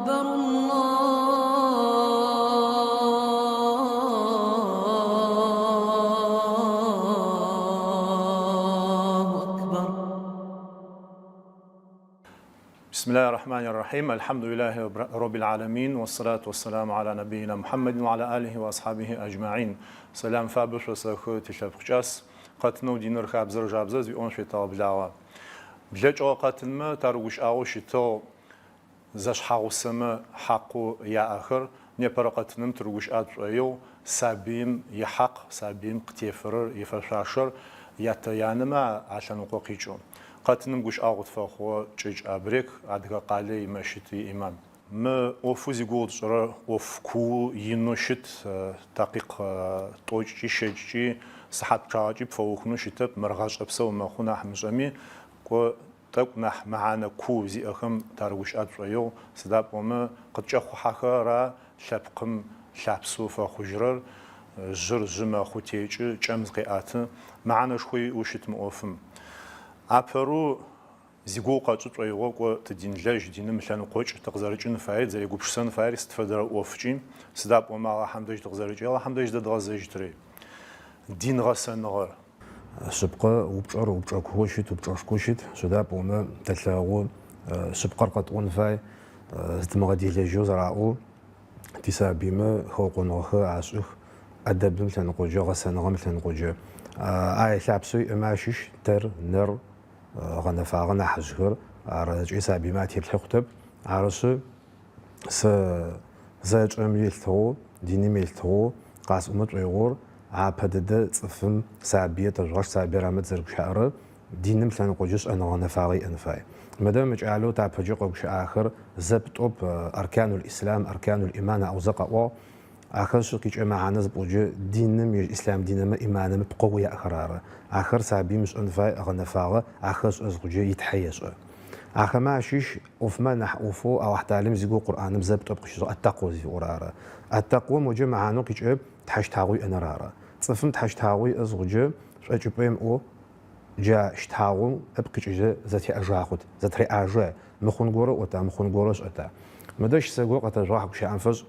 أكبر الله أكبر. بسم الله الرحمن الرحيم الحمد لله رب العالمين والصلاة والسلام على نبينا محمد وعلى آله وأصحابه أجمعين. Сэлам фабэ шъосэхы, тилъэпкъ кӏас. Къэтынэу диныр, хабзэр, жабзэр зиӏон шъуетэгъэблагъэ. Блэкӏыгъэ къэтынмэ тарыгущыӏагъэу щытыгъ зэшъхьагъусэмэ хьакъэу яӏэхэр. Непэрэ къэтыным тырыгущыӏэ тшӏоигъу сабыим ихьакъ, сабыим къытефэрэр, ифэшъуашэр ятэ-янэмэ алъэныкъо къикӏэу. Къэтыным гущыӏэгъу къытфэхъугъэ Кӏыкӏ Абрек, Адыгэкъалэ имэщыт иӏимам. Мы ӏофэу зигугъу тшӏырэр ӏоф куу инэу щыт, такъикъ тӏокӏкӏи, щэкӏкӏи, сыхьат пчъагъэкӏи пфэухынэу щытэп, мыр гъэшӏэ псэу мэхъу нахь мышӏэми, кӏо, тӏэкӏу нахь мэхьанэ куу зиӏэхэм тарыгущыӏэ тшӏоигъу, сыда пӏомэ къыткӏэхъухьэхэра лъэпкъым лъапсэу фэхъужьырэр, жъыр жъы мэхъу, текӏы, кӏэм зыкъеӏэты, мэхьанэшхо иӏэу щыт мы ӏофым. Апэрэу Зигугъу къэтшӏы тшӏоигъо кӏо тыдинлэжь, диным ылъэныкъокӏ тыкъызэрыкӏын фаер, тызэрегупшысэн фаер сыд фэдэрэ ӏофкӏи, сыда пӏомэ Алахьэм дэжь тыкъызэрыкӏи, Алахьэм дэжь зыдэдгъэзэжьытри. Дин гъэсэныгъэр. Шъыпкъэ, упчӏэр упчӏэ куоу щыт, упчӏэшхоу щыт, сыда пӏомэ тэлъэгъу, шъыпкъэр къэтӏон фай, зытымыгъэделэжьэу зэраӏоу, тисабыймэ хэукъоныгъэхэр ашӏых, ӏэдэбым ылъэныкъокӏэ, гъэсэныгъэм ылъэныкъокӏэ. Ай лъапсэу иӏэмэ ащыщ тэр, нэр, гъэнэфагъэ нахьыжъхэр ар ыкӏи сабыймэ атеплъхьи хъутэп. Арышъы, сэ зэкӏэм елъытыгъэу, диным елъытыгъэу къасӏомэ тшӏоигъор апэ дэдэ цӏыфым сабые тэжъугъэшт, сабыер армэ тызэрыгущыӏэрэр, диным лъэныкъокӏэ шӏэныгъэ гъэнэфагъэ иӏэн фай. Мыдэ мы кӏалэу тапэкӏэ къэгущыӏахэр зэп-тӏоп аркануль ислам, аркануль иман аӏозэ къаӏуагъ. Ахэр шъыкъикӏэ мэхьанэ зыпӏоджэ диным ежь ислъам динэмэ иманэмэ пкъыгъоу яӏэхэр ары. Ахэр сабыим ышӏэн фай гъэнэфагъэ, ахэр ышӏэ зыхъуджэ и Тхьэ ешӏэ. Ахэмэ ащыщ ӏофмэ анахь ӏофэу Алахьталым зигугъу Къурӏаным зэп-тӏоп къыщишӏыгъ ат-тэкъуа зыфиӏорэр ары. Ат-тэкъуа моджэ мэхьанэу къикӏы тхьэщтагъо иӏэныр ары. Цӏыфым тхьэщтагъо иӏэ зыхъуджэ шӏокӏыпӏэ имыӏэу джа щтагъом ыпкъ къикӏыжьзэ зэтеӏэжа хъут, зэтыреӏажэ, мыхъун горэ ыӏота, мыхъун горэ ышӏэта. Мыдэ щысэ горэ къэтэжъугъахь гущыӏэм фэшӏ.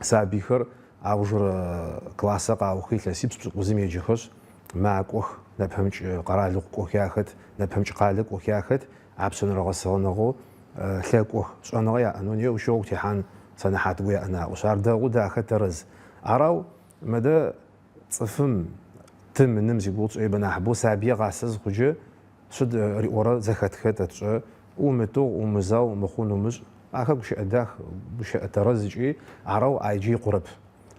Сабыйхэр аужырэ классыр къаухы, илъэсипшӏ пшӏыкӏузым еджэхэшъ, макӏох, нэпэмыкӏ къэралыгъу кӏохи ахэт, нэпэмыкӏ къалэ кӏохи ахэт, апшъэнэрэ гъэсэгъэныгъэу лъэкӏох, шӏэныгъэ яӏэнэу, неущ гъогу техьан сэнэхьат горэ яӏэн аӏошъ. Ар дэгъу, дахэ, тэрэз. Арау мыдэ цӏыфым, тым, ным зигугъу тшӏэебэ нахьыбэу сабый ыгъасэ зыхъуджэ, Шъыд риӏорэр зэхэтхэ тэ тшӏэ, Умытыгъу, умызау, мыхъун умышӏ. Ахэр гущыӏэ дах, гущыӏэ тэрэз ыкӏи арэу айджи икъурэп.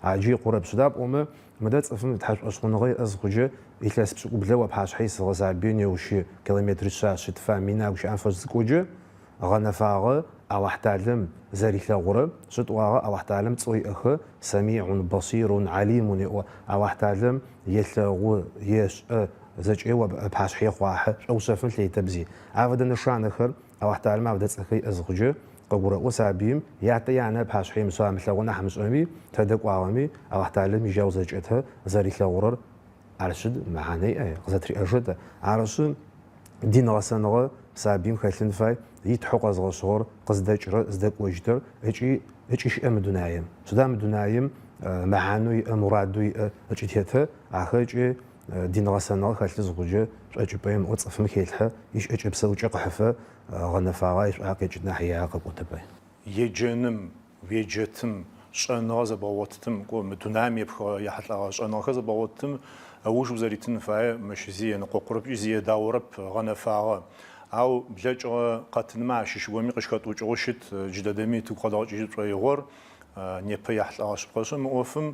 Айджи икъурэп. Сыда пӏомэ, мыдэ цӏыфым тхьэшӏошъхъуныгъэ иӏэ зыхъуджэ, илъэс пшӏыкӏублэ уапашъхьэ исыгъэ сабыир неущы километришъа, шъитфа, мина гущыӏэм фэшӏ зыкӏоджэ, гъэнэфагъэ Алахьталэм зэрилъэгъурэ, шъыд тӏуагъэ Алахьталэм цӏэу иӏэхэр, Самиун, Басирун, Алимун еӏо, Алахьталэм елъэгъу, ешӏэ, Зэкӏэ ыпашъхьэ ехъуахьы, шӏоушъэфын лъетэп зи. Афэдэ нэшанэхэр, Алахьталэм афэдэ цӏэхэр иӏэ зыхъуджэ, къыгурэӏо сабыим, ятэ янэ ыпашъхьэ имысэу амылъэгъу нахь мышӏэми, тэдэ кӏуагъэми, Алахьталэм ижьау зэкӏэтэ зэрилъэгъурэр ар шъыд мэхьанэ иӏэ, къызэтыриӏэжэт. Арышъы, дин гъэсэныгъэ сабыим хэлъын фай, и Тхьэу къэзгъэшӏыгъэр, къыздэкӏырэр, зыдэкӏожьытэр ыкӏи ыкӏи щыӏэ мы дунаим. Сыда мы дунаим мэхьанэу иӏэ, мурадэу иӏэ ыкӏи тетэ, ахэр ыкӏи Дин гъэсэныгъэ хэлъы зыхъуджэ, шӏокӏыпӏэ имыӏэу цӏыфым хелъхьэ, ищыӏэкӏэ-псэукӏэ къыхьыфэ гъэнэфагъэ ишӏуагъэ къекӏыт нахь иягъэ къэкӏотэп. Еджэным, уеджэтым, шӏэныгъэ зэбгъэгъотытым, кӏо, мы дунаим епхыгъэ, ехьылӏэгъэ шӏэныгъэхэр зэбгъэгъотытым ыуж узэритын фае, мыщ зи еныкъокъурэп ыкӏи зи едаорэп, гъэнэфагъэ. Ау блэкӏыгъэ къэтынмэ ащыщ горэми къыщыхэтӏукӏыгъэу щыт, джыдэдэми тыгу къэдгъэкӏыжьы тшӏоигъор непэ ехьылӏэгъэ шъыпкъэшъ, мы ӏофым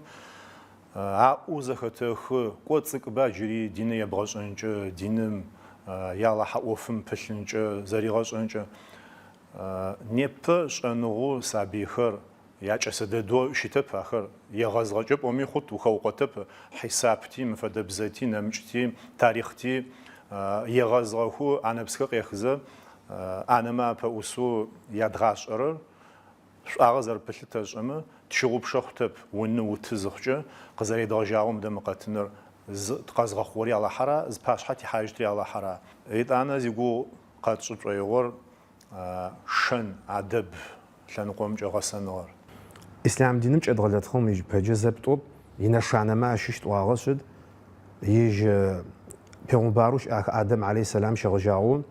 Аӏоу зэхэтэхы, кӏо цӏыкӏба джыри диныр ебгъэшӏэнкӏэ, диным и Алахьэ ӏофым пылъынкӏэ, зэригъэшӏэнкӏэ. Непэ шӏэныгъэу сабыйхэр якӏэсэ дэдэу щытэп ахэр, егъэзыгъэкӏэ пӏоми хъут, ухэукъотэп, хьисапти, мыфэдэ бзэти, нэмыкӏти, тарихъти егъэзыгъэхэу анэпсхэр къехызэ ӏанэмэ апэӏусэу ядгъашӏэрэр Шӏуагъэ зэрэпылъыр тэшӏэмэ, тщыгъупшэ хъутэп, уны уты зыхъукӏэ, къызэредгъэжьагъэу мыдэ мы къэтыныр, зы, тыкъэзгъэхъугъэри Алахьара, зыпашъхьэ тихьажьытри Алахьара. Етӏанэ зигугъу къэтшӏы тшӏоигъор шэн, адэб. лъэныкъомкӏэ гъэсэныгъэр? Ислъам диным кӏэдгъэлэтхъыгъ ыпэджэ зэп-тӏоп инэшанэмэ ащыщ тӏуагъэ шъыд, ежь пегъумбарэу щыӏахэ Адэм алейхи сэлам щегъэжьагъэу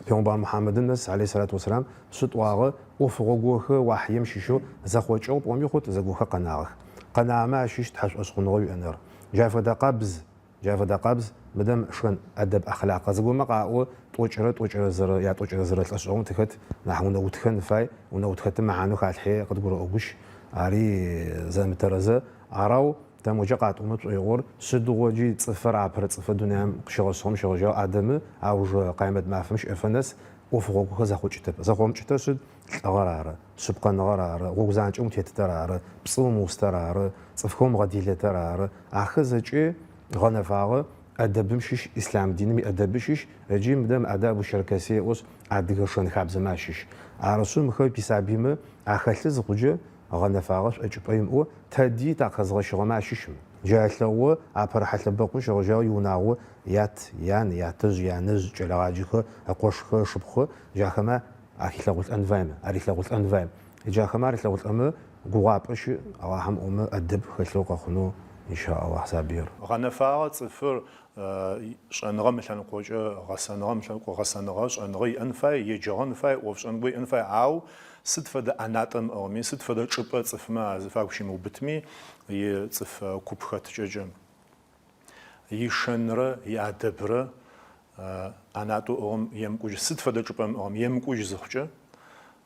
пегъумбар Мухьаммэдым нэс алейхи сэлату уэсэлам шъыд тӏуагъэ, ӏофыгъо гохэ уахьием щыщэу зэхъокӏыгъ пӏоми хъут, зэгохэ къэнагъэх. Къэнагъэмэ ащыщ тхьэшӏошъхъуныгъэ уиӏэныр. Джа фэдэ къабз Джа фэдэ къабз, мыдэм шэн ӏэдэб ахълакъ зыгомэ къаӏо, тӏокӏырэ тӏокӏырэ зырэ, ятӏокӏырэ зырэ лӏэшӏэгъум тыхэт, нахь унэутхэн фай, унэутхэтым мэхьанэу халъхьи къыдгурэӏогущ, ари зэмытэрэзэ. Арау тэ моджэ къатӏомэ тшӏоигъор, шъыдыгъоджи цӏыфыр апэрэ цӏыфэ дунаим къыщигъэшъыгъэм щегъэжьагъ Адэмы, аужырэ къаймэт мафэм щыӏэфэ нэс ӏофыгъо гохэр зэхъокӏытэп. Зэхъомыкӏытэр шъыд? Лӏыгъэр ары, шъыпкъэныгъэр ары, гъогу занкӏэм утетытэр ары, пцӏы умыустэр ары, цӏыфхэм умыгъэделэтэр ары. Ахэр зэкӏэ гъэнэфагъэ ӏэдэбым щыщ, ислъам диным иӏэдэбы щыщ, ыджи мыдэм адабу щэркэси еӏошъ, адыгэ шэн-хабзэмэ ащыщ. Арышъы, мыхэр тисабыймэ ахэлъы зыхъуджэ, гъэнэфагъэ шӏокӏыпӏэ имыӏэу, тэди такъэзгъэщыгъэмэ ащыщ мы. Джа ылъэгъу апэрэ хьэлъэбэкъум щегъэжьагъэу иунагъо, ят, ян, ятэжъ, янэжъ, кӏэлэгъаджэхэр, ыкъошхэр, ышыпхъухэр, джахэмэ Ахилъэгъулӏэн фай мы, арилъэгъулӏэн фай. Джы ахэмэ арилъэгъулӏэмэ, гугъапӏэ щыӏ, Алахьым ӏомэ, ӏэдэб хэлъэу къэхъунэу, инша Алахь, сабыир. Гъэнэфагъэ цӏыфыр шӏэныгъэм ылъэныкъокӏэ, гъэсэныгъэм ылъэныкъо, гъэсэныгъэ, шӏэныгъэ иӏэн фай, еджэгъэн фай, ӏофшӏэн го иӏэн фай, ау сыд фэдэ ӏэнатӏэ ымыӏыгъми, сыд фэдэ чӏыпӏэ цӏыфмэ азыфагу щимыубытми, ицӏыф куп хэтыкӏэкӏэ. ишэнрэ иӏэдэбрэ ӏэнатӏэу ыӏыгъым емыкӏужь, сыд фэдэ чӏыпӏэ ымыӏыгъым емыкӏужь зыхъукӏэ,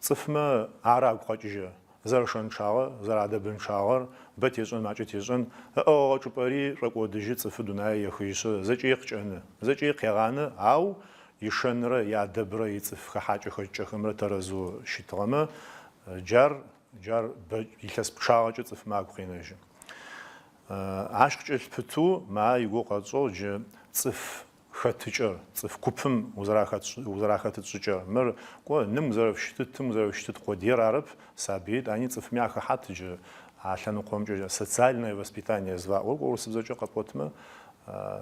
цӏыфмэ ар агу къэкӏыжьы. Зэрэшэнчъагъэр, зэрэӏэдэбынчъагъэр, бэ тешӏэн, макӏэ тешӏэн, ыӏыгъыгъэ чӏыпӏэри шӏокӏодыжьы, цӏыфы дунае ехыжьышъы, зэкӏэи къыкӏэны, зэкӏэи къегъанэ, ау ишэнрэ иӏэдэбрэ ицӏыф хэхьакӏэ-хэкӏыкӏэхэмрэ тэрэзэу щытыгъэмэ, джар, джар бэ илъэс пчъагъэкӏэ цӏыфмэ агу къенэжьы. Ащ къыкӏэлъыпытэу ма игугъу къэтшӏыгъ джы цӏыф хэтыкӏэр, цӏыф купым узэрахэт шӏыкӏэр. Мыр, кӏо, ным узэрэфыщытыт, тым узэрэфыщытыт къодыер арэп, сабый етӏани цӏыфми ахэхьат джы а лъэныкъомкӏэ социальное воспитание зыфаӏор, кӏо, урысыбзэкӏэ къэпӏотмэ,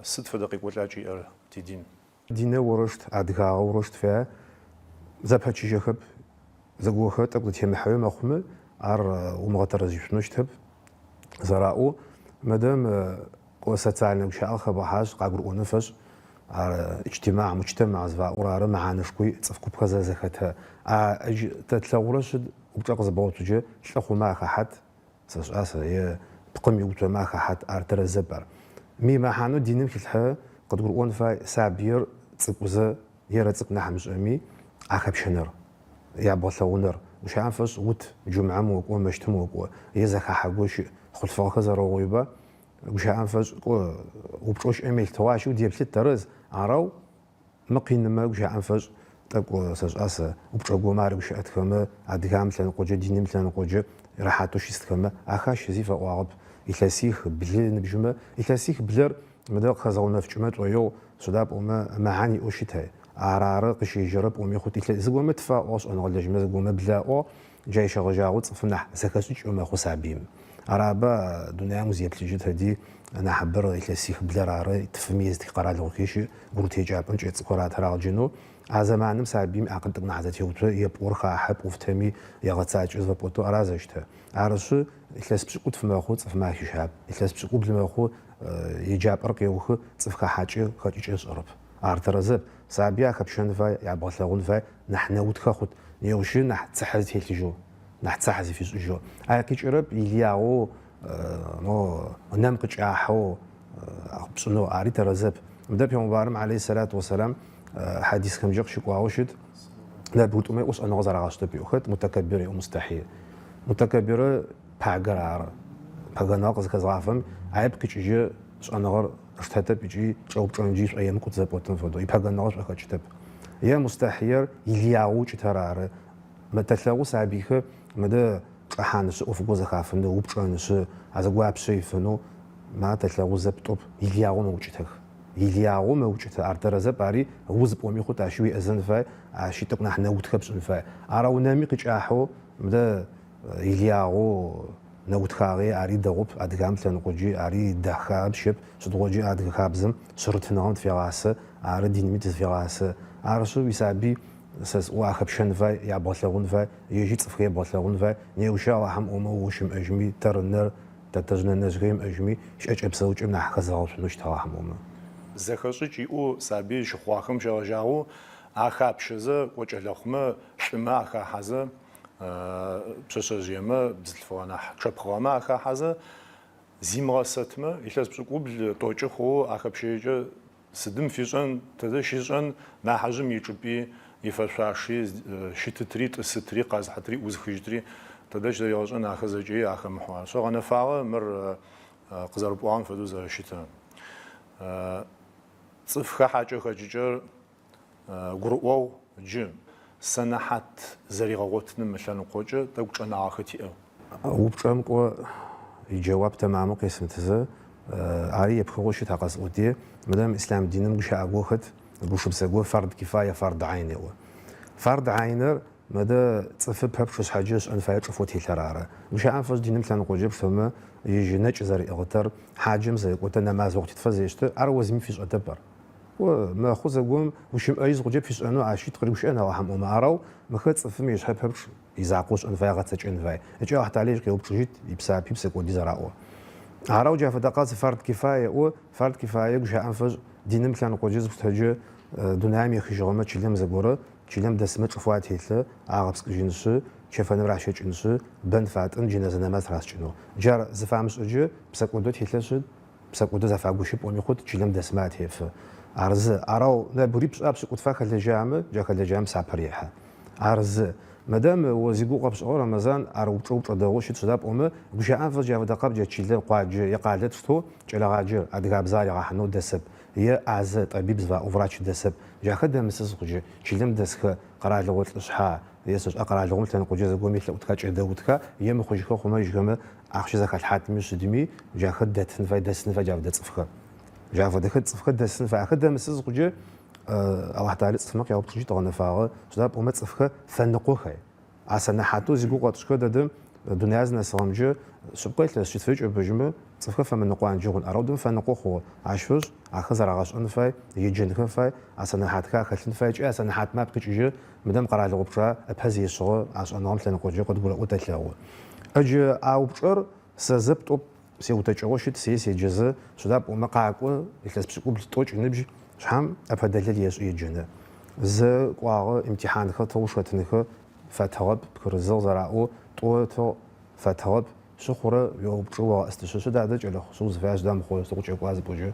сыд фэдэ къекӏолӏакӏ иӏэр тидин? Динэ орэшт, адыгагъэ орэшт фае, зэпэчыжьэхэп, зэгохэр тӏэкӏу зэтемыхьэуи мэхъумы, ар умыгъэтэрэзышъунэу щытэп. Зэраӏоу, мыдэм кӏо социальнэ гущыӏэ къыхэбгъэхьащт къагурыӏоным фэшӏ, ар иджтимагъ, муджтэмагъ зыфаӏор ары, мэхьанэшхуи цӏыф купхэр зэрэзэхэтэ. А тэ тлъэгъурэ шъыд упчӏэ къызыбгъэуцуджэ, лӏы хъумэ ахэхьат, Сэшӏа сэ, е пкъым иуцомэ ахэхьат, ар тэрэзэп ар. Мы мэхьанэу диным хилъхьэ къыдгурыӏон фай сабыир цӏыкӏузэ, ерэцӏыкӏу нахь мышӏэми, ахэпщэныр, ябгъэлъэгъуныр. Гущыӏэм фэшӏ, ут, джумыӏэм окӏо, мэщытым окӏо, е зэхахьэ го щыӏ, хъулъфыгъэхэр зэрэугъоиба, гущыӏэм фэшӏ, кӏо, упчӏэу щыӏэм елъытыгъэу ащи удеплъыт, тэрэз. Арэу Мыкъинымэ, гущыӏэм фэшӏ, тӏэкӏу сэшӏа сэ, упчӏэ гомэ арыгущыӏэтхэмэ, адыгам лъэныкъоджэ, диным лъэныкъоджэ рэхьатэу щыстхэмэ, ахащ зи фэӏуагъэп. Илъэсих, блы ыныбжьымэ, илъэсих блэр мыдэ къыхэзгъэунэфыкӏымэ тшӏоигъу, сыда пӏомэ мэхьан иӏэу щыт. Ар ары къыщежьэрэ пӏоми хъут. Илъэс зыгомэ тфы аӏуагъ, шӏэныгъэлэжьмэ зыгомэ блы аӏуагъ, джа щегъэжьагъэу цӏыфым нахь зэхэшӏыкӏ мэхъу сабыим. Араба дунаим узеплъыжьы тэди нахьыбэр илъэсих блэр ары, тфыми езытхи къэралыгъохи щыӏ. Гурыт еджапӏэм кӏэлэцӏыкӏухэр атырагъэджэнэу а зэманым сабыим иакъыл тӏэкӏу нахь зэтеуцо, епӏор хахьэ, пӏофтэми егъэцакӏэ зыфэпӏотэу ара зэщтэ. Арышъы, илъэс пшӏыкӏутф мэхъу цӏыфмэ ащыщап, илъэс пшӏыкӏубл мэхъу еджапӏэр къеухы, цӏыф хэхьакӏэ хэкӏыкӏэ ышӏэрэп. Ар тэрэзэп. Сабый ахэпщэн фай, ябгъэлъэгъун фай, нахь нэутхэ хъут, неущы нахь цыхьэ зытелъыжьэу, нахь цыхьэ зыфишӏыжьэу. Ай къикӏырэп илыягъэу мо нэм къыкӏахьэу пшӏынэу, ари тэрэзэп. Мыдэ пегъымбарым алейхи сэлату уэсэлам хьадисхэмкӏэ къыщыкӏуагъэу щыт, нэбгыритӏумэ еӏо шӏэныгъэ зэрагъэшӏытэп еӏо. Хэт мутакаббир еӏо мустахьи. Мутакаббирыр пагэр ары. Пагэныгъэ къызыхэзгъафэм аеп къикӏыжьы шӏэныгъэр ыштэтэп ыкӏи кӏэупчӏэнджи шӏоемыкӏут зэпӏотын фэдэу, ипагэныгъэ шӏохэкӏытэп. Е мустахьиер илыягъэу укӏытэр ары. Мы тэлъэгъу сабыйхэр мыдэ чӏэхьанышъы, ӏофыгъо зэхафынэу, упчӏэнышъы, а зэгоу апшъэ ифэнэу ма тэлъэгъу зэп-тӏоп, илыягъэу мэукӏытэх. Илыягъэу мэукӏытэ, ар тэрэзэп, ари уз пӏоми хъут, ащи уеӏэзэн фай, ащи тӏэкӏу нахь нэутхэ пшӏын фай. Арэу нэми къыкӏахьэу мыдэ илыягъэу нэутхагъи ари дэгъоп, адыгам лъэныкъоджи ари дэхапщэп, сыдигъоджи адыгэ хабзэм шъырытыныгъэм тыфегъасэ, ары динми тызфегъасэ. Арышъы уисабый. Сэ сӏо ахэпщэн фай, ябгъэлъэгъун фай, ежьи цӏыфхэр ебгъэлъэгъун фай. Неущи Алахьым ӏомэ о ущымыӏэжьми, тэр, нэр, тэтэжъ-нэнэжъхэр имыӏэжьми, щыӏэкӏэ-псэукӏэм нахь хэзэгъэшъунэу щыт Алахьым ӏомэ. Зэхэшӏыкӏ иӏэу сабый щыхъугъахэм щегъэжьагъэу ахапщэзэ, кӏо кӏэлэхъумэ, лӏымэ ахахьэзэ, пшъэшъэжъыемэ, бзылъфыгъэ нахь чъэпхъыгъэмэ ахахьэзэ, зимыгъэсэтмэ, илъэс пшӏыкӏубл тӏокӏы хъугъэу ахэпщэжьыкӏэ Сыдым фишӏэн, тэдэ щишӏэн, нахьыжъым ичӏыпӏи, ифэшъуаши, щытытри, тӏысытри, къэзыхьытри, ӏузыхыжьытри тэдэ щызэригъэшӏэн ахэр зэкӏэри ахэмыхьэу. Арышъ, гъэнэфагъэ мыр къызэрыпӏуагъэм фэдэу зэрэщытыр. Цӏыф хэхьакӏэ-хэкӏыкӏэр гурыӏогъу джы сэнэхьат зэригъэгъотыным ылъэныкъокӏэ тӏэкӏу чӏэнагъэхэ тиӏэ. Упчӏэм кӏо иджэуап тэмамэу къесымытызэ, ари епхыгъэу щыт а къэсӏоти, мыдэм ислъам диным гущыӏэго хэт, гупшысэго фард кифая, фард айн еӏо. Фард айныр мыдэ цӏыфы пэпчъ ышъхьэджэ ышӏэн фае чӏыфэу телъэр ары. Гущыӏэм фэшӏ диным лъэныкъоджэ пштэмэ, ежь нэкӏ зэриӏыгъытэр, хьаджэм зэрекӏотэр, нэмаз охътитфэ зешӏытэр, ар о зыми пфишӏэтэп ар. Кӏо, мэхъу зэгорэм ущымыӏэжь зыхъукӏэ пфишӏэнэу ащи тыкъыригущыӏэн Алахьым ӏомэ. Арэу мыхэр цӏыфым ышъхьэ пэпчъ изакъоу ышӏэн фае, ыгъэцэкӏэн фае. Ыкӏи Алахьталэ ежь къеупчӏыжьыт, ипсапи псэкӏоди зэраӏо. Арэу джа фэдэ къэс фард кифае еӏо, фард кифае гущыӏэм фэшӏ диным лъэныкъоджэ зыпштэджэ дунаим ехыжьыгъэмэ чылэм зэгорэ, чылэм дэсмэ чӏыфэу ателъы, агъэпскӏыжьынышъы, чэфэным ращэкӏынышъы, бэн фатӏын, джэнэзэ нэмаз рашӏыкӏынэу. Джар зыфамышӏэджэ псэкӏодэу телъэшъы, Псэкӏодэу зэфагощы пӏоми хъут, чылэм дэсмэ атефэ. Ар зы. Арэу нэбгырипшӏа пшӏыкӏутфа хэлэжьамэ, джа хэлэжьагъэм псапэр ехьы. Ар зы. Мыдэ мы о зигугъу къэпшӏыгъэ Рэмэзан, ар упчӏэ упчӏэ дэгъоу щыт, сыда пӏомэ, гущыӏэм фэшӏ джа фэдэ къэб джа чылэ, къуаджэ е къалэ тштэу кӏэлэгъаджэр, адыгабзэ аригъахьынэу дэсэп, е ӏазэ, тӏэбиб зыфаӏоу врач дэсэп. Джахэр дэмысы зыхъуджэ, чылэм дэсхэ къэралыгъо лӏышъхьа, е сэшӏа къэралыгъом лъэныкъоджэ зэгорэм елъэӏутха, кӏэдэутха, е мыхъужьхэ хъумэ ежьхэмэ Ахъщэ зэхалъхьатми шъыдми, джахэр дэтын фай, дэсын фай джа фэдэ цӏыфхэр. Джа фэдэхэр цӏыфхэр дэсын фай. Ахэр дэмысы зыхъуджэ, Алахьталэ цӏыфмэ къяупчӏыжьыт гъэнэфагъэ, сыда пӏомэ цӏыфхэр фэныкъохэй. А сэнэхьатэу зигугъу къэтшӏыхэ дэдэм дунаир зынэсыгъэмкӏэ, шъыпкъэ илъэс шъитфэ кӏэбэжьымэ, цӏыфхэр фэмыныкъуанджэ хъун. Арэу фэныкъо хъугъэ. Ащ фэшӏ ахэр зэрагъэшӏэн фай, еджэнхэ фай, а сэнэхьатхэр ахэлъын фай ыкӏи а сэнэхьатмэ апкъ къикӏыжьы мыдэм къэралыгъо пчъа ыпэ зешъыгъэ а шӏэныгъэм лъэныкъоджэ къыдгурэӏо тэлъэгъу. Ыджы а упчӏэр сэ зэп-тӏоп сеутэкӏыгъэу щыт, сэ седжэзэ, сыда пӏомэ къакӏо, илъэс пшӏыкӏубл тӏокӏ ыныбжь, шъхьам ӏэпэдэлэл ешӏы еджэныр. Зэ кӏуагъэ, имтихьанхэр ытыгъ ушэтынхэр фэтыгъэп, пхырызыгъ зэраӏоу, тӏо ытыгъ, фэтыгъэп, шы хъурэ уеупчӏы, огъэӏыстышъы, шъыд адэ кӏэлэхъу, шы узыфаер сыда мыхъоу сыкъыкӏэкӏуа зыпӏокӏэ,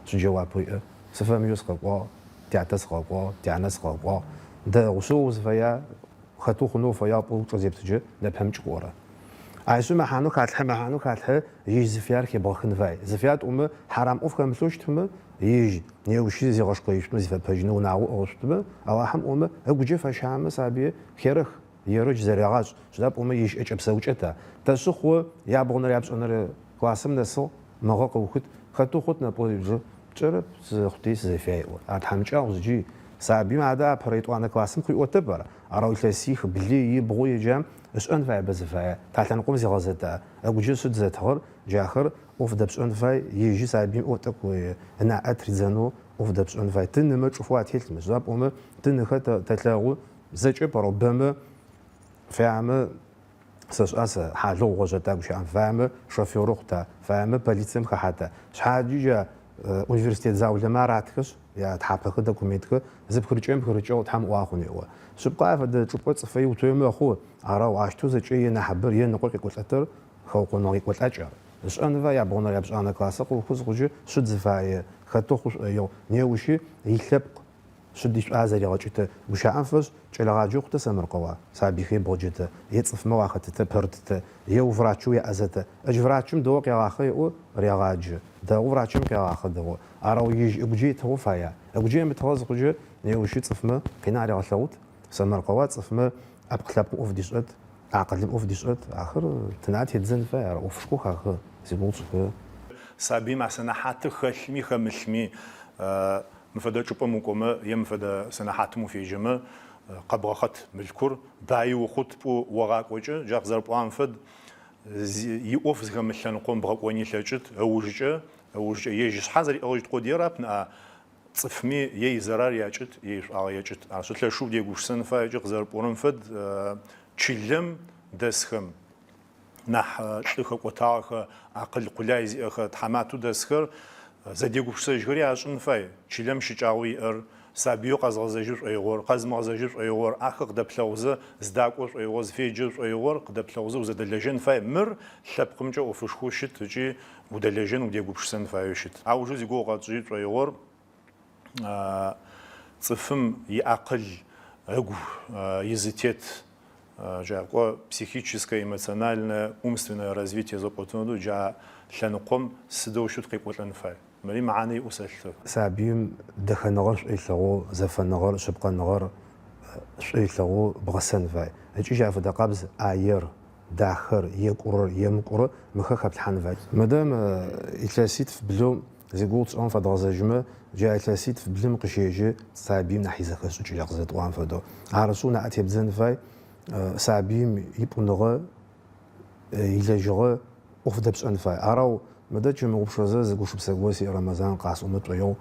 шы джэуапэу иӏэр, сыфэмыеу сыкъэкӏуагъ, тятэ сыкъэкӏуагъ, тянэ сыкъэкӏуагъ, дэгъу, шы узыфэя, Хэт ухъунэу уфэягъ пӏоу упчӏэ зептыджэ, нэпэмыкӏ къыӏорэ. Айщэу мэхьанэу халъхьэ, мэхьанэу халъхьэ, ежь зыфяр хебгъэхын фай. Зыфяр тӏомэ, хьарам ӏоф хэмылъэу щытмэ, ежь неущи зигъэшкъэишъутмэ, зифэпэжьынэу унагъо ыӏыгъышъутмэ, Алахьым ӏомэ, ыгуджэ фэщамэ сабые херэх, ерэдж, зэрегъашӏ, сыда пӏомэ ежь ӏэкӏэ-псэукӏэт а. Тэшъы хъу, ябгъонэрэ япшӏэнэрэ классым нэсыгъ, мыгъэ къыухыт, хэты ухъут нэпӏо жъы, Пкӏэрэп, сызэхъути сызэфяй еӏо. Ар тхьамыкӏагъу зыджи. Сабыим адэ апэрэ етӏуанэ классым къыуиӏотэп ар. Арэу илъэсих, блы, ибгъу еджам, ышӏэн фаеба зыфае. Та лъэныкъом зигъэзэта? Ыгуджэ шъыд зэтыгъэр, джахэр ӏоф дэпшӏэн фай, ежьи сабыим ӏо тӏэкӏу ынаӏэ тридзэнэу ӏоф дэпшӏэн фай. Ты-нымэ чӏыфэу ателъ мыщ. Сыда пӏомэ ты-ныхэр тэлъэгъу, зэкӏэ пӏэрэу бэмэ фямэ Сэшӏа сэ, хьалыгъу гъожьэта гущыӏэм, фаемэ шофёрэу хъута, фаемэ полицием хэхьата. Шъхьаджи джа университет заулэмэ аратхэшъ, ятхьапэхэр, документхэр зыпхырыкӏырэм пхырыкӏыгъ, Тхьэм ыӏуагъ хъун еӏо. Шъыпкъэ, ай фэдэ чӏыпӏэ цӏыфэ иуцои мэхъу, арэу ащтэу зэкӏэ е нахьыбэр, е ныкъор къекӏолӏэтэр хэукъоныгъэ екӏолӏакӏ ар. Ышӏэн фай, ябгъонэрэ япшӏанэ классыр къыухы зыхъукӏэ, шъыд зыфае, хэтэу хъу шӏоигъу, неущи илъэпкъ Шъыд ишӏуа зэригъэкӏытэ? Гущыӏэм фэшӏ, кӏэлэгъаджэу хъутэ сэмэркъэуа, сабыйхэр ебгъэджэтэ, е цӏыфмэ уахэтытэ, пэрытытэ, е уврачэу уяӏэзэтэ. Ыдж врачым дэгъоу къегъахъэ еӏо, регъаджэ. Дэгъу врачым къегъахъэ дэгъу. Арэу ежь ыгуджэ итыгъэу фая. Ыгуджэ емытыгъэ зыхъуджэ, неущи цӏыфмэ къин аригъэлъэгъут. Сэмэркъэуа цӏыфмэ ӏэпкъ-лъэпкъым ӏоф дишӏэт, акъылым ӏоф дишӏэт. Ахэр тынаӏэ теддзэн фай, ар ӏофышхох ахэр, зигугъу тшӏыхэрэр. Сабыим а сэнэхьатыр хэлъми хэмылъми, Мы фэдэ чӏыпӏэм укӏомэ е мы фэдэ сэнэхьатым уфежьэмэ, къэбгъэхъэт мылъкур, баи ухъут пӏоу огъакӏокӏэ, джа къызэрэпӏуагъэм фэд, иӏоф зыхэмылъ лъэныкъом бгъэкӏони лъэкӏыт, ыужыкӏэ, ыужыкӏэ ежь ышъхьэ зэриӏыгъыщт къодыерап ныӏа. Цӏыфми е изэрар якӏыт, е ишӏуагъэ екӏыт. Арышъы лъэшэу удегупшысэн фай ыкӏи къызэрыпӏорэм фэд, чылэм дэсхэм, нахь лӏы хэкӏотагъэхэ, акъыл къулай зиӏэхэ тхьаматэу дэсхэр зэдегупшысэжьхэри ашӏын фай, чылэм щыкӏагъэу иӏэр, сабыеу къэзгъэзэжьы шӏоигъор, къэзымыгъэзэжьы шӏоигъор, ахэр къыдэплъэгъузэ, зыдакӏо шӏоигъор, зыфеджэ шӏоигъор къыдэплъэгъузэ узэдэлэжьэн фай. Мыр лъэпкъымкӏэ ӏофышхоу щыт ыкӏи Удэлэжьэн, удегупшысэн фаеу щыт. Аужэу зигугъу къэтшӏыжьы тшӏоигъор цӏыфым иакъыл, ыгу изытет, джа кӏо психическое, эмоциональное, умственное развитие зэпӏотынэу джа лъэныкъом сыдэущтэу тыкъекӏолӏэн фай. Мыри мэхьанэ иӏэу сэлъытэ. Сабыим дэхэныгъэр шӏу ылъэгъоу, зэфэныгъэр, шъыпкъэныгъэр шӏу ылъэгъоу бгъэсэн фай. Ыкӏи джа фэдэ къабз ӏаер, дахэр, екӏурэр, емыкӏурэр мыхэр хэплъхьан фай. Мыдэ мы илъэситф-блым зигугъу тшӏыгъэм фэдгъэзэжьымэ, джа илъэситф-блым къыщежьэ сабыим нахь изэхэшӏыкӏ джа къызэрэтӏуагъэм фэдэу. Арышъ, унаӏэ тебдзэн фай сабыим ипӏуныгъэ, илэжьыгъэ ӏоф дэпшӏэн фай. Арау мыдэ тщымыгъупшэзэ зы гушыпсэ горэ сиӏ Рэмэзан къасӏомэ тшӏоигъу.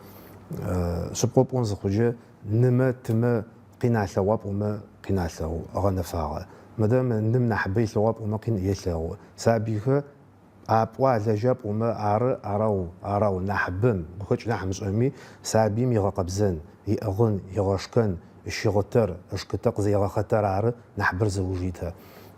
Шъыпкъэу пӏон зыхъуджэ, нымэ, тымэ Къин алъэгъуа пӏомэ, къин алъэгъу, гъэнэфагъэ. Мыдэ мы ным нахьыбэ илъэгъуа пӏомэ, къин елъэгъу. Сабыйхэр апӏуа алэжьа пӏомэ, ары, арау, арау, нахьыбэм, гухэкӏ нахь мышӏэми, сабыим игъэкъэбзэн, иӏыгъын, игъэшкэн, ыщыгъытэр, ышкытэ къызэегъэхъэтэр ары нахьыбэр зыуж итыр.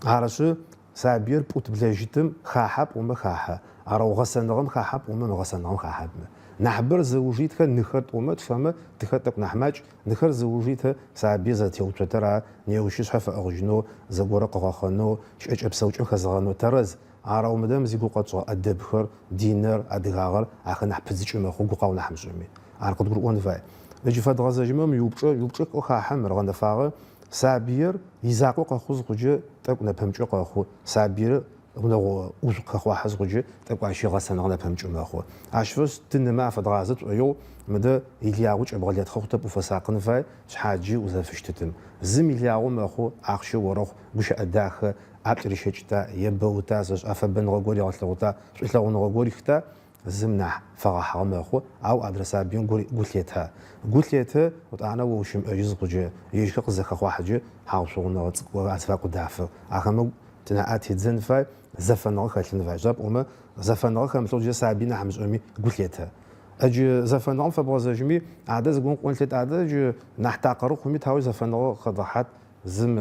Арышъы, Сабыир пӏут-блэжьытым хахьа пӏомэ хахьэ, арау гъэсэныгъэм хахьа пӏомэ мы гъэсэныгъэм хахьэп. Нахьыбэр зыуж итхэр ныхэр тӏомэ тфэмэ, тыхэр тӏэкӏу нахь макӏ, ныхэр зыуж итыр сабыир зэрэтеуцотэр ары, неущи ышъхьэ фэӏыгъыжьынэу, зэгорэ къыгъэхъэнэу, щыӏэкӏэ-псэукӏэм хэзэгъэнэу тэрэз. Арау мыдэ мы зигугъу къэтшӏыгъэ ӏэдэбхэр, диныр, адыгагъэр ахэр нахь пыдзыкӏы мэхъу, гукъау нахь мышӏэми. Ар къыдгурыӏон фай. Ыджы фэдгъэзэжьымэ мы уиупчӏэ, уиупчӏэ хахьэ мыр гъэнэфагъэ, Сабыир изакъоу къэхъу зыхъуджэ, тӏэкӏу нэпэмыкӏэу къэхъу. Сабыир унэгъо ӏужъу къыхэхъуахьэ зыхъуджэ, тӏэкӏу ащ игъэсэныгъэ нэпэмыкӏэу мэхъу. Ащ фэшӏ ты-нымэ афэдгъазэ тшӏоигъу, мыдэ илыягъэу кӏэбгъэлэтхъэ хъутэп уфэсакъын фай, шъхьаджи узэфыщтытым. Зым илыягъэу мэхъу, ахъщэ орэхъу, гущыӏэ дахэ, ӏаплӏ рищэкӏыта, ебэута, сэшӏа фэбэныгъэ гор ригъэлъэгъута, шӏулъэгъуныгъэ гор рихыта, Зым нахь фэгъэхьыгъэ мэхъу, ау адрэ сабыим гу гу лъетэ. Гу лъетэ, етӏанэ о ущымыӏэжьы зыхъуджэ, ежьхэр къызэхэхъуахьыджэ, хьагъу-шъугъуныгъэ цӏыкӏу азыфагу къыдафэ. Ахэмэ тынаӏэ тедзэн фай, зэфэныгъэ хэлъын фай. Сыда пӏомэ, зэфэныгъэ хэмылъэу джы сабый нахь мышӏэми гу лъетэ. Ыджы зэфэныгъэм фэбгъэзэжьыми, адэ зыгорэм къыӏон лъет, адэ джы нахь такъыры хъуми тауи зэфэныгъэ къэдгъэхьат, зым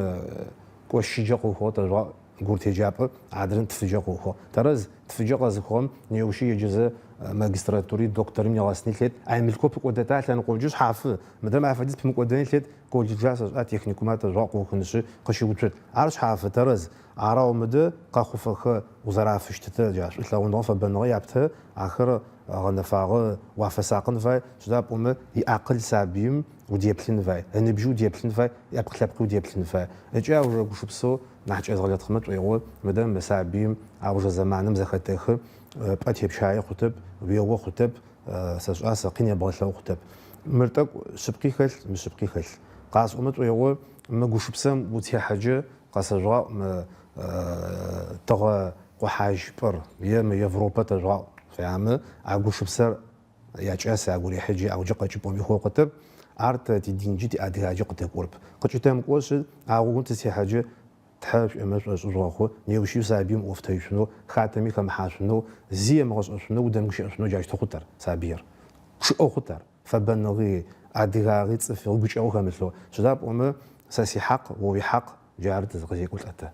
кӏо щыджэ къыухыгъэу тэжъугъаӏу. Гурыт еджапӏэр адрэм тфыджэ къыухыгъ. Тэрэз, тфыджэ къэзыухыгъэм неущи еджэзэ магистратури, докторым нигъэсыни лъет, ай мылъкоу пыкӏодэта лъэныкъоджэ шъхьафы, мыдрэм ай фэдиз пымыкӏодэни лъет, колледжа сэшӏа, техникума тэжъугъаӏу къыухынышъы къыщыуцут. Ар шъхьафы, тэрэз. Арау мыдэ къэхъуфэхэ узэрафыщтытэ, джа шӏулъэгъуныгъэ, фэбэныгъэ яптэ, ахэр гъэнэфагъэ уафэсакъын фай, сыда пӏомэ иакъыл сабыим удеплъын фай, ыныбжьи удеплъын фай, иӏэпкъ-лъэпкъи удеплъын фай. Ыкӏи аужырэ гушыпсэу Нахь кӏэзгъэлэтхъымэ тшӏоигъо, мыдэ мы сабыим аужырэ зэманым зэхэтэхы, пӏэ тепщае хъутэп, уео хъутэп, сэшӏа сэ, къин ебгъэлъэгъу хъутэп. Мыр тӏэкӏу шъыпкъи хэлъ, мышъыпкъи хэлъ. Къасӏомэ тшӏоигъо, мы гушыпсэм утехьэджэ, къэсэжъугъаӏу мы тыгъэ къохьажьыпӏэр е мы Европэ тэжъугъаӏу фаямэ, а гушыпсэр якӏас, агу рехьы джы, ау джы къэкӏы пӏоми хъоу къытэп. Ар тэ тидинджи тиадыгаджи къытэкӏурэп. Къыкӏытэмыкӏошъы, а гъогум тызтехьэджэ, Тхьэ шъуӏомэ шӏошӏы жъугъэхъу, неущи сабыим ӏоф тэжъушъунэу, хатэми хэмыхьашъунэу, зи емыгъэшӏэшъунэу, удэмыгущыӏэшъунэу джащтэу хъут ар, сабыир. Чъыӏэу хъут ар. Фэбэныгъи, адыгагъи, цӏыфыгъи, гукӏэгъу хэмылъэу. Сыда пӏомэ, сэ сихьакъ, о уихьакъ, джары тызкъызекӏулӏэтэ.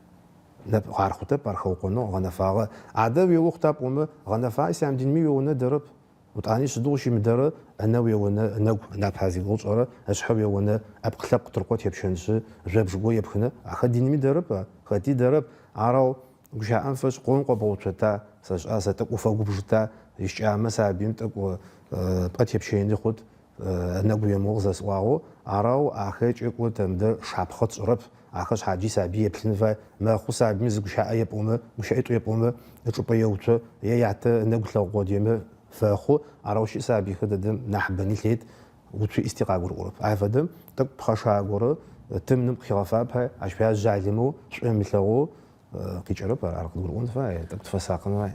Нэп, ар хъутэп, ар хэукъоныгъ, гъэнэфагъэ. Адэ уео хъута пӏомэ, гъэнэфагъэ ислъам динми уеонэ ыдэрэп. Утӏани сыдигъу щимыдэрэ, ынэ уеонэ, ынэгу, ынапа зигугъу тшӏэрэ, ышъхьэ уеонэ, ӏэпкъ-лъэпкъ тыркъо тепщэнышъы, жъобж го епхынэ, ахэр динми дэрэп, хэти дэрэп. Арау, гущыӏэм фэшӏ, къом къобгъэуцота, сэшӏа сэ, тӏэкӏу уфэгубжыта, ищыкӏагъэмэ сабыим тӏэкӏу пӏэ тепщэни хъут, Ынэгу уемыо къызэсӏуагъэу, арау ахэр кӏэкӏо тэ мыдэ шапхъэ тшӏырэп, ахэр шъхьаджи сабый еплъын фай, мэхъу сабыми зы гущыӏэ епӏомэ, гущыӏитӏу епӏомэ, ычӏыпӏэ еуцо, е ятэ ынэгу лъэгъу къодыемэ фэхъу, арау щыӏ сабыйхэр дэдэм нахьыбэни лъет, уцуи ӏисти къагурыӏорэп. Ай фэдэм тӏэкӏу пхъэшагъэ горэ тым ным къыхигъэфа пай, ащ пае жъалымэу, шӏу ымылъэгъоу къикӏырэп, ар къыдгурыӏон фай, тӏэкӏу тыфэсакъын фай.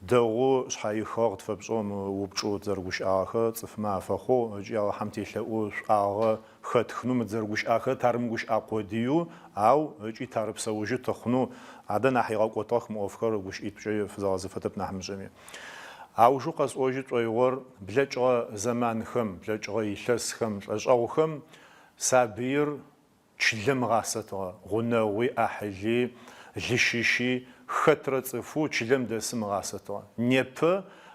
Дэгъоу шъхьаихыгъэ къытфэпшӏыгъ мы упчӏэу тызэрыгущыӏагъэхэр цӏыфмэ афэхъоу ыкӏи Алахьэм телъэӏу шӏуагъэ хэтхынэу мы тызэрыгущыӏахэр тарымыгущыӏа къодыеу, ау ыкӏи тарыпсэужьы тыхъунэу, адэ нахь игъэкӏотыгъэх мы ӏофхэр гущыӏитӏукӏэ фызэгъэзэфэтэп нахь мышӏэми. Аужэу къэсӏожьы тшӏоигъор блэкӏыгъэ зэманхэм, блэкӏыгъэ илъэсхэм, лӏэшӏэгъухэм сабыир Чылэм ыгъасэтыгъэ, гъунэгъуи, ӏахьыли, лыщыщи, хэтрэ цӏыфэу чылэм дэсым ыгъасэтыгъэ. Непэ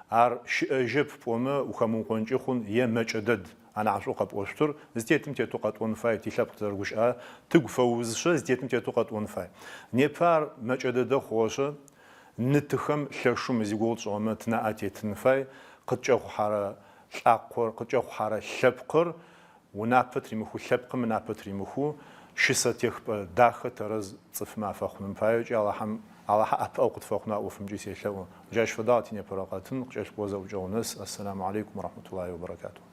ар щыӏэжьэп пӏомэ ухэмыукъонкӏи хъун е мэкӏэ дэд. Анахьышӏоу къэпӏошъутыр, зытетым тетэу къэтӏон фай, тилъэпкъ тызэрыгущыӏэ, тыгу фэузышъэ, зытетым тетэу къэтӏон фай. Непэ ар мэкӏэ дэдэ хъугъэшъы, ны-тыхэм лъэшэу мы зигугъу тшӏыгъэмэ тынаӏэ тетын фай, къыткӏэхъухьэрэ лӏакъор, къыткӏэхъухьэрэ лъэпкъыр Унапэ тыримыхыу, лъэпкъым ынапэ тыримыхыу, щысэтехыпӏэ дахэ тэрэз цӏыфмэ афэхъуным пае ыкӏи Алахьэм, Алахьэ ӏэпыӏэгъу къытфэхъунэу а ӏофымкӏи селъэӏу. Джащ фэдагъ тинепэрэ къэтын, къыкӏэлъыкӏорэ зэӏукӏэгъу нэс. Ассаламу алейкум рахматуллахи ва баракатуху.